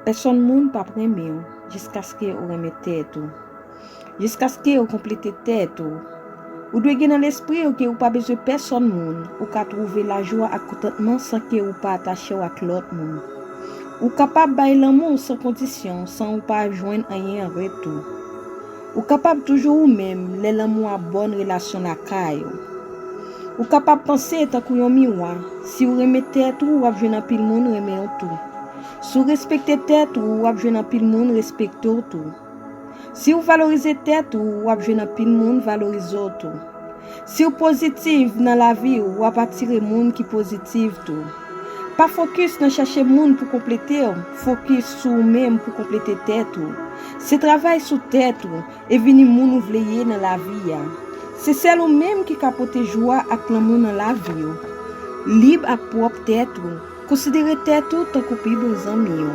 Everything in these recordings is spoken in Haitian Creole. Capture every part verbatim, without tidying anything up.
Pèsonn moun p ap renmen w jiskaske ou renmen tèt ou. Jiskaske ou konplete tèt ou. Ou dwe gen nan lespri w ke ou pa bezwen pèsonn moun, ou ka twouve lajwa ak kontantman san ke ou pa atache w ak lòt moun. Ou kapab bay lanmou san kondisyon, san ou pa jwenn anyen an retou. Ou kapab toujou ou menm lè lanmou a bòn relasyon lakay ou. Ou kapab panse tankou yon miwa, si w renmen tèt ou, w ap jwenn anpil moun renmen w tou. Si w respekte tèt ou, w ap jwenn anpil moun respekte w tou. Si w valorize tèt ou, w ap jwenn anpil moun valorize w tou. Si w pozitif nan lavi w, w ap atire moun ki pozitif tou. Pa fokis nan chèche moun pou konplete w, fokis sou ou menm pou konplete tèt ou. Se travay sou tèt ou e vini moun ou vle ye nan lavi a. Se sèl ou menm ki ka pote jwa ak lanmou nan lavi w. Lib ak pwòp tèt ou. Konsidere tèt ou tankou pi bon zanmi w.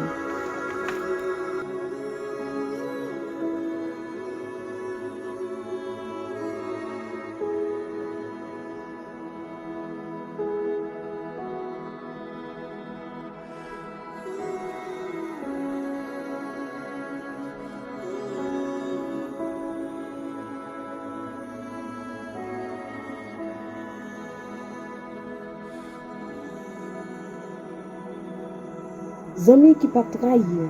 Zanmi ki p ap trayi w,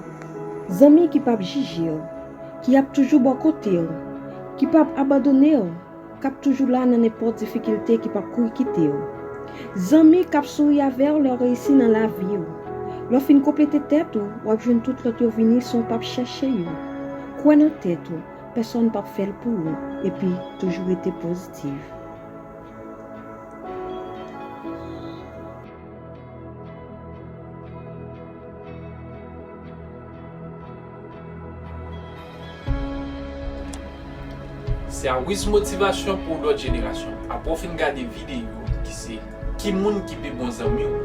zanmi ki p ap jije w, ki ap toujou bò kote w, ki p ap abandone w, k ap toujou la nan nenpòt difikilte, ki p ap kouri kite w. Zanmi k ap souri avè w lè w reyisi nan lavi w. Lè w fin konplete tèt ou, w ap jwenn tout lòt yo vini san w p ap chèche yo. Kwè nan tèt ou, pèsonn p ap fè l pou ou, epi toujou rete pozitif. Se Awiz motivasyon pou lòt jenerasyon. Apre w fin gade videyo ki se ki moun ki pi bon zanmi w,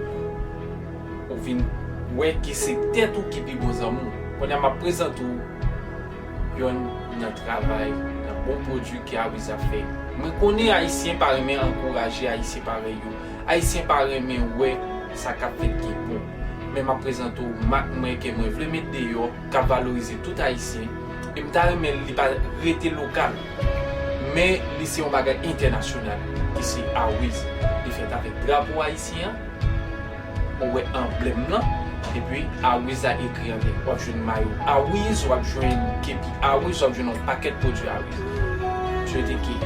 ou vin wè ki se tèt ou ki pi bon zanmi w. Kounye a m ap prezante w yonn nan travay, nan bon pwodui ke Awiz ap fè. Mwen konnen Ayisyen pa renmen ankouraje Ayisyen parèy yo. Ayisyen pa renmen wè sa k ap fèt ki bon. Men m ap prezante w mak mwen ke mwen vle met deyò, k ap valorize tout Ayisyen. E m ta renmen li pa rete lokal. Men li se yon bagay entènasyonal, ki se Awiz. Li fèt avèk drapo ayisyen an. Ou wè anblèm nan, epi Awiz la ekri anlè. W ap jwenn mayo Awiz, w ap jwenn kepi Awiz, w ap jwenn yon pakèt pwodui Awiz. M swete ke